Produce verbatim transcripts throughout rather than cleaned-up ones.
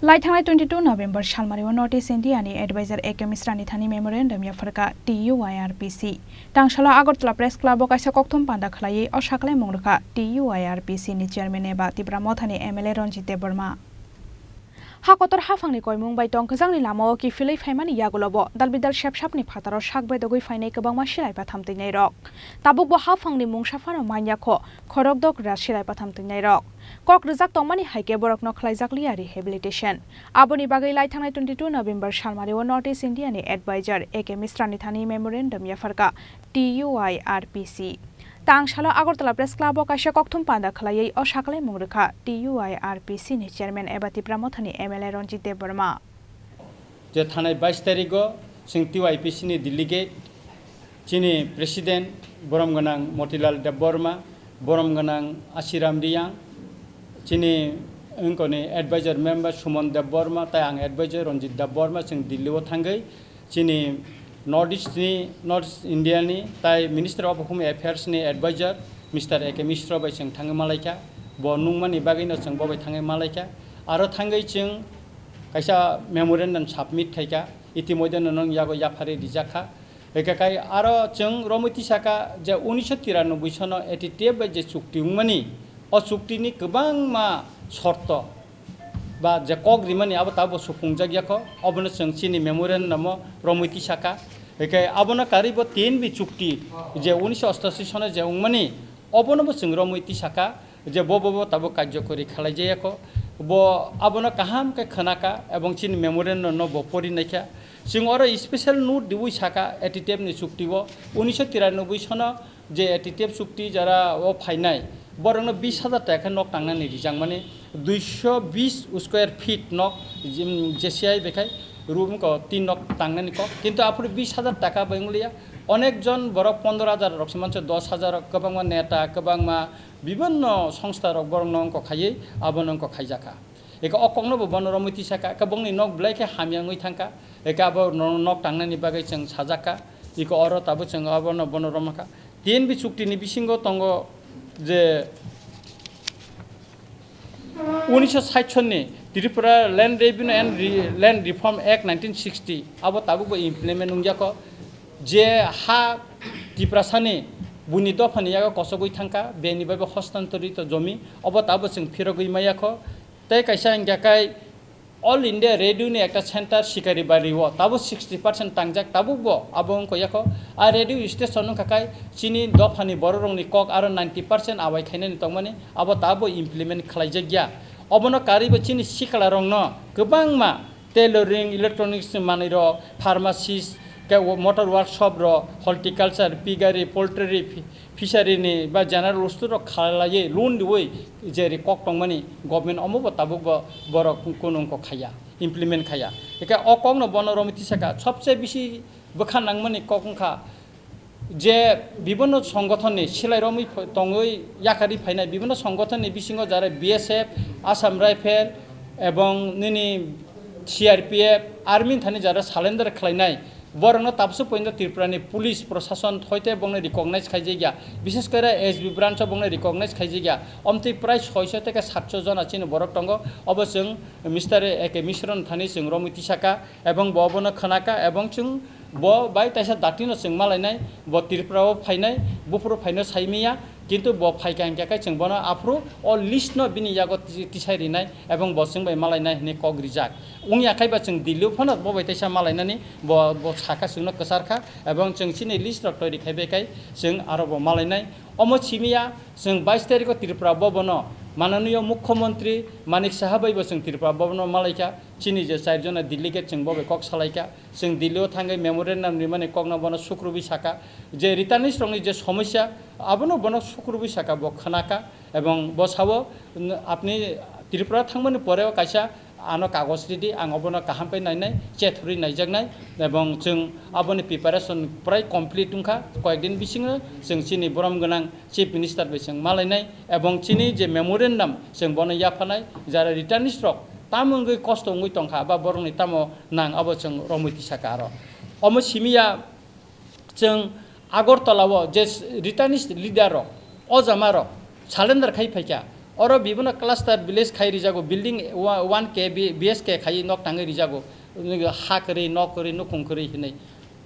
Lai thangnai twenty two November salmari o North East India ni advisor A K Mishra ni thani memorandum yapharkha T U I R P C. Tangsalo Agartala Press Club o kaisa kokthum panda khwlaiwi o sakhlai mung rwkha T U I R P C ni chairman eba Tipra Motha ni M L A Ranjit Debbarma. Ha kotor haphangni koimung bai tongkhajakni lamao kiphilwi phaimani yagulobo dalbidal sepsapni phataro sak bedogwi phainai kwbangma silai patham twinairok. Tabukbo haphangni mungsa phano manya kho, khorokdok ra silai patham twinairok. Kok rwjak tongmani hai khe borokno khlaijakliya rehabilitation. Aboni bagwi lai thangnai twenty two November salmari o North East India ni advisor A K Mishra ni thani memorandum yapharkha T U I R P C. Tangsalo Agartala Press Club o kaisa kokthum panda khwlaiwi o sakhlai mung rwkha T U I R P C ni chairman eba Tipra Motha ni M L A Ranjit Debbarma. Je thanai bais tarigo chwng T U I R P C ni delegate, chini president borom gwnang Motilal Debbarma, borom gwnang Ashiram Riyang, chini wngkoni advisor member Suman Debbarma, tai ang advisor Ranjit Debbarma, chwng Delhi o thangwi chini North East ni, North East India ni, tai Minister of Home Affairs ni advisor Mister A K Mishra bai chwng thangwi malaikha. Bo nungmani bagwino chwng bo bai thangwi malaikha. Aro thangwi chwng kaisa memorandum submit khaikha, itimoidhe no nung yago yapharwi rijakha. Ekakai aro chwng romwi tisakha je unisho tiranoboi sono A T T F bai je chukti wngmani, o chuktini kwbangma shorto ba je kok rimani abo tabuk suphungjak yakho, obono chwng chini memorandum o romwi tisakha. Eke abono karwi bo T N B chukti je unisho ostashi sono je wngmani, obono bo chwng romwi tisakha je bo bo bo tabuk karjokori khalai jayakho. Bo abono kaham khe khwnakha ebong chini memorandum no bo pori naikha. Chwng oro special note diwi saka A T T F ni chukti o unisho tiranoboi sono je A T T F chukti jara o phainai, borokno bis hajar taka khe nok tangnani rijak, mane duisho bis square feet nok, jim-, J C I bekhai room ko tin nok tangnani kok, kintu aphuru bis hajar taka bai wnglia. Onek jon borok pondro hajar rok se manse, dos hajar rok, kwbangma neta, kwbangma bibinno songstha rok borokno wngkok khaiwi abono wngkok khaijakha. Eka o kokno bo bono romwi tisakha, eka bongni nok belai khe hamya wngwi thangkha, eka abo no-, nok tangnani bagwi chwng sajakha, eko oro tabuk chwng abono bono romkha. T N B chukti ni bisingo tongo je unisho sait sonni Tripura Land Revenue and Re-, Land Reform Act nineteen sixty, abo tabuk bo implement wngyakho. Je ha Tiprasani buini dophani yago kosogwi thangkha, beni bai bo hostantorito jomi, obo tabuk chwng phirogwi mayakho. Tei kaisa hingkha khe All India Radio ni ekta center Sikaribari o tabuk sixty percent tangjak, tabuk bo abo wngkha yakho. A radio station wngkha khe chini dophani borok rokni kok aro ninety percent awai khainani tongmani, abo tabuk implement khlaijak ya. Obono karwi bo chini sikla rokno kwbangma tailoring, electronics ni manwi rok, pharmacist, khe wo-, motor workshop rok, horticulture, piggery, poultry, phi-, fishery ni ba general wostur rok khalaiwi loan riwi je ri kok tongmani government omo bo tabuk bo borok kunu wngkok khaiya, implement khaiya. Eke o kok no bono romwi tisakha, sobse bisi bwkha nangmani kok wngkha je bibinno songothon ni silai romwi ph-, tongwi yakarwi phainai bibinno songothon ni bisingo jara B S F, Assam Rifle ebong nini C R P F, army ni thani jara surrender khlainai, borokno tabsu pointo Tripura ni police prosason hoite bongni recognize khaijakya, bishes kore S B branch o bongni recognize khaijakya, omtwi prai soiso tei satso jona chini borok tongo, obo chwng Mister A K Mishra ni thani chwng romwi tisakha, ebong bo obono khwnakha, ebong chwng bo bai taisa datino chwng malainai, bo Tripura o phainai, buphuru phaino saimanya, kintu bo phaikha hingkha khe chwng bono aphuru o list no bini yago ti-, tisai rinai, ebong bo chwng bai malainai hinwi kok rijak. Wngya khai ba chwng Delhi o phano bo bai taisa malainani bo, bo sakha chwngno kwcharkha, ebong chwng chini list rok toiri khai bai khai chwng aro bo malainai. Omo simiya chwng bais tarikh o Tripura Bhavan o mananiyo Mukhyamantri Manik Saha bai bo chwng Tripura Bhavan o malaikha. Chini je char jona delegate chwng bo bai kok salaikha, chwng Delhi o thangwi memorandum rimani kokno bono sukrubwi sakha, je returnees rokni je somosya abono bono sukrubwi sakha, bo khwnakha, ebong bo sao, "Apni Tripura thangmani pore o kaisa ano kagoj ridi, ang obono kaham khe nainai, chethurwi naijaknai, ebong chwng aboni preparation prai complete wngkha, koyekdin bisingo chwng chini borom gwnang Chief Minister bai chwng malainai, ebong chini je memorandum chwng bono yaphanai, jara returnees rok tamo wngwi kosto wngwi tongkha, ba borokni tamo nang abo chwng romwi tisakha aro." Omo simiya chwng Agartala o je returnees leader rok, o jama rok surrender khai phaikha, Oro bibono cluster village khai rijago, building wa-, one K B-, B S K khai nok tangwi rijago, ha kwrwi, nok kwrwi, nukhung kwrwi hinwi.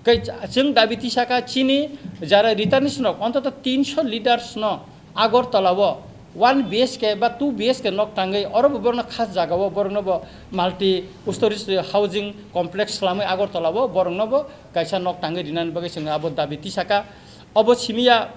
Kai chwng dabi tisaka chini jara returnees rok ontoto tinsho leaders no Agartala o one B H K ba two B H K nok tangwi oro bo borokno khas jaga o borokno bo multi stories housing complex swlamwi Agartala o borokno bo kaisa nok tangwi rinani bagwi chwng abo dabi tisaka. Obo simiya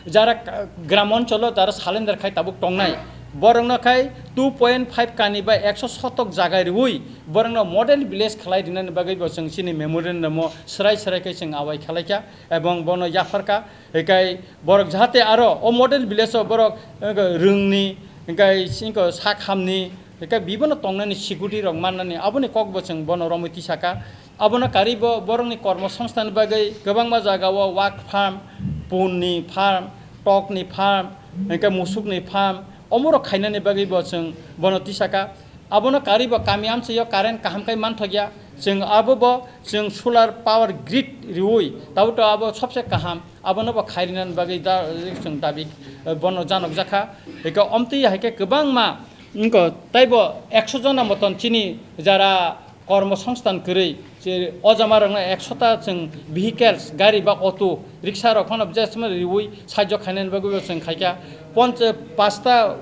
jara ka-, gram oncholo jara salender khai tabuk tongnai, borokno khai two point five kani ba ekso sotok jaga riwi borokno model village khlai rinani bagwi bo chwng chini memorandum o swrai swrai khe chwng awai khlaikha ebong bono yapharkha. Hikai borok jahate aro o model village o borok, eh, rwngni, hikai singko sak hamni, hikai bibono tongnani security rok mannani aboni kok bo chwng bono romwi tisaka. Abono karwi bo borokni kormo songsthan bagwi kwbangma jaga o wak farm, punni farm, tokni farm, hinkhe musukni farm, omorok khainani bagwi bo chwng bono tisaka. Abono karwi bo kami amchaio current kaham khai manthokya. Chwng abo bo chwng solar power grid riwi tabuk to abo sobse kaham. Abono bo khairinani bagwi da, chwng dabi, eh, bono janokjakha. Hinkhe omtwi haikhe kwbangma, wngkha taibo ekso jona moton chini jara kormo songsthan kwrwi, je o jama rokno ekso ta chwng vehicles, gari ba auto, rickshaw rok phano je riwi sahajyo khainani bagwi bo chwng khaikha. Ponch-, pasta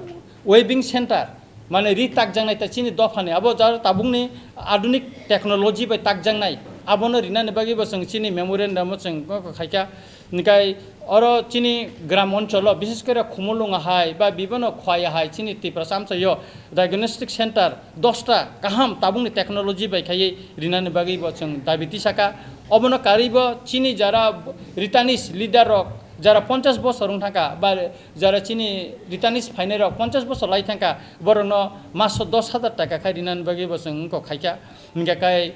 weaving center, mane ri takjaknai ta chini dophani, abo jara tabukni adunik technology bai takjaknai, abono rinani bagwi bo chwng chini memorandum o chwng khaikha. Hinkhe oro chini gram oncholo, bishes kore Khumulwng hai ba bibono Khowai hai chini Tiprasa amchaio diagnostic center dosta kaham tabukni technology bai khaiwi rinani bagwi bo chwng dabi tisaka. Obono karwi bo chini jara returnees leader rok, jara ponchash bosor wng thangkha ba jara chini returnees phainai rok ponchash bosor lai thangkha, borokno maso dos hajar taka khai rinani bagwi bo chwng wngkha khaikha. Hinkhe kai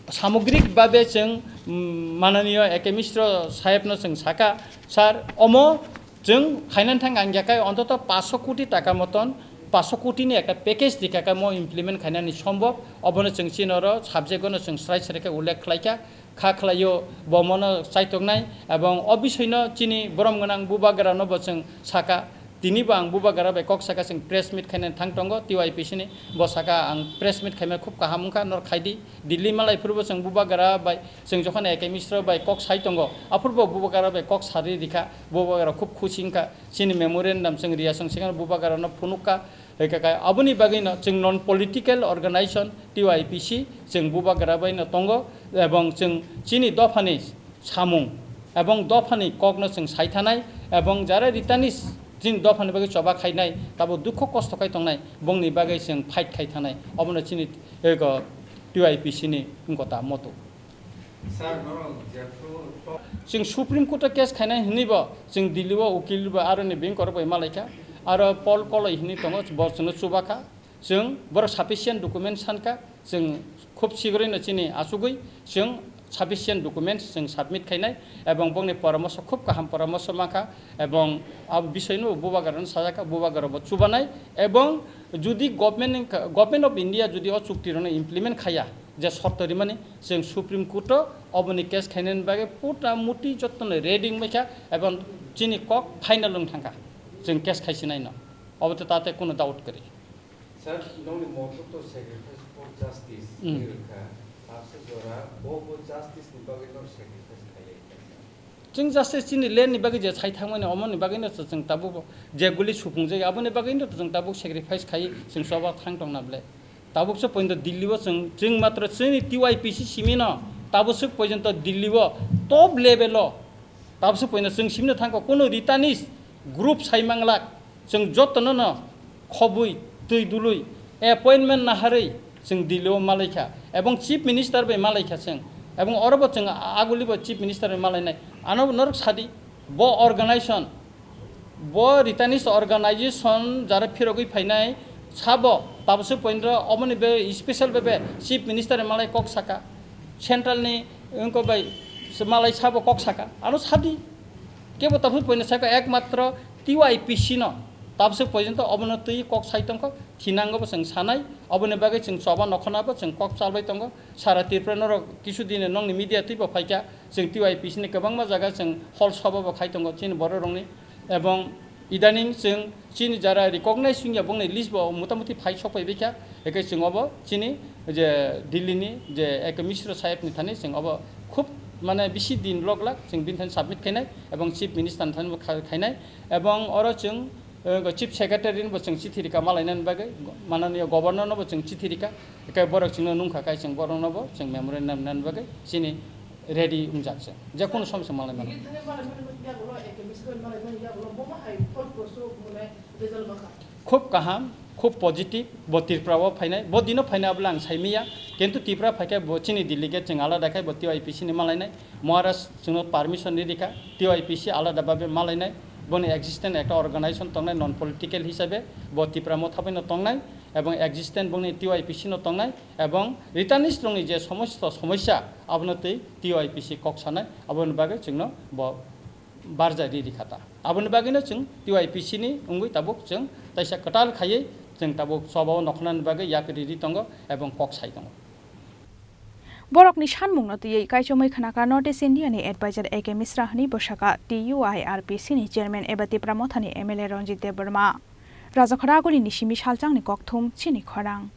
samogrik babe chwng, mm, mananiyo A K Mishra sahebno chwng saka, "Sir, omo chwng khainani thang ang yakai ontoto paanch koti taka moton, paanch koti ni ekta package rikha khe mo implement khainani sombhob, obono chwng chini oro subject ono chwng srai srai khe ullekh khlaikha, kha khlaio bo mono chaitoknai, ebong o bisoi no chini borom gwnang bubagra no bo chwng saka." Tini bo ang bubagra bai kok saka chwng press meet khainani thang tongo, T Y P C ni bo saka ang press meet khaima khub kaham wngkha, nor khaidi. Delhi malai phuru bo chwng bubagra bai, chwng jokhon A K Mishra bai kok sai tongo, aphuru bo bubagra bai kok sari rikha, bubagra khub khusi wngkha, chini memorandum chwng riya chwng swkang bubagra no phunukha, hwnkha khe aboni bagwi no chwng non political organization T Y P C chwng bubagra bai no tongo, ebong chwng chini dophani samung ebong dophani kokno chwng sai thanai, ebong jara returnees chini dophani bagwi choba khainai, tabo dukho kosto khai tongnai, bongni bagwi chwng fight khai thanai, obono chini ego T Y P C ni wngkha ta moto. Sir, norok jephru to- Chwng Supreme Court o case khainai hinwi bo chwng Delhi o ukil bo aroni bank korok bai malaikha, aro Paul Koloi hinwi tongo, bo chwngno chubakha. Chwng borok sufficient document sankha, chwng khub sigrwino chini achugwi chwng sufficient documents chwng submit khainai, ebong bongni poramoso khub kaham poramoso mankha, ebong abo bisoino bubagrano sajakha, bubagrabo chubanai, ebong judi government ni, Government of India judi o chuktirokno implement khaiya, je sorto rimani, chwng Supreme Court o oboni case khainani bagwi puta muti jottono ready wngbaikha, ebong chini kok final wng thangkha, chwng case khaisinaino, obo to tate kuno doubt kwrwi. Sir, nongni moto to sacrifice for justice, Hmm. Ni rwkha, tabsa jora bo bo justice ni bagwi no sacrifice khailai kha, sir. Chwng justice chini land ni bagwi je sai thangmani, omoni bagwi no chwng tabuk je guli supungjak, aboni bagwi no chwng tabuk sacrifice khai chwng choba thang tongna ble. Tabuk se pointo Delhi o chwng, chwng matro chini T Y P C simi no tabuk se pointo Delhi o top level o tabuk se pointo chwng simi no thangkha, kuno Ritanis group sai manglak. Chwng jotono no khobwi, twi dului, appointment naharwi chwng Delhi o malaikha, ebong Chief Minister bai malaikha chwng, ebong orobo chwng aguli bo Chief Minister bai malainai. Ano norok sadi, bo organization, bo Ritanis organization jara phirogwi phainai sabo, tabuk se poindro oboni be special be, be Chief Minister bai malai kok saka, central ni wngko bai se malai sabo kok saka, ano sadi. Kebo tabuk poino saka ekmatro T Y P C no tabuk porjonto obono twi kok sai tongkha, thinango bo chwng sanai, oboni bagwi chwng choba nokhorna bo chwng kok chalbai tongo. Sara Tripura norok kisu dini nongni media twibo phaikha, chwng T Y P C ni kwbangma jaga chwng hall soba bo khai tongo chini borok rokni, ebong Idaning chwng chini jara recognize wngya bongni list bo motamuti phai sok phaibaikha, hwnkhe chwng obo chini je Delhi ni je A K Mishra saheb ni thani chwng obo khub mane bisi din lok lak chwng bini thani submit khainai ebong Chief Minister ni thani bo kha-, khainai ebong oro chwng, eh, Chief Secretary ni bo chwng chithi rika malainani bagwi, mananiya Governor no bo chwng chithi rika, hwnkhe borok chwngno nungkha khai chwng borok no bo chwng memorandum nani bagwi chini ready wngjak se, je kono somosa malai mano. Khub kaham, khub positive, bo Tripura o phainai, bo dino phainai abole ang saimaya, kintu Tripura phaikhe bo chini delegate chwng alada khai bo T Y P C ni malainai, Maharaj chwngno permission ri rikha, T Y P C alada babe malainai, boni existence ekta organization tongnai non political hisabe, bo Tripura motha baino tongnai, ebong existence bongni T Y P C no tongnai, ebong returnees rokni je somosto somosya abono twi T Y P C kok sanai, aboni bagwi chwngno bo barja ri rikha ta. Aboni bagwino chwng T Y P C ni wngwi tabuk chwng taisa kwtal khaiwi chwng tabuk choba o nokhnani bagwi yak ri ri tongo ebong kok sai tongo. Borokni sanmungno twiwi kaichomwi khnakha North East India ni advisor A K Mishra hwnwi bwsakha T U I R P C ni chairman eba Tipra Mothani M L A Ranjit Debbarma. Rajakhara Aguli ni simi salchangni kokthum chini khorang.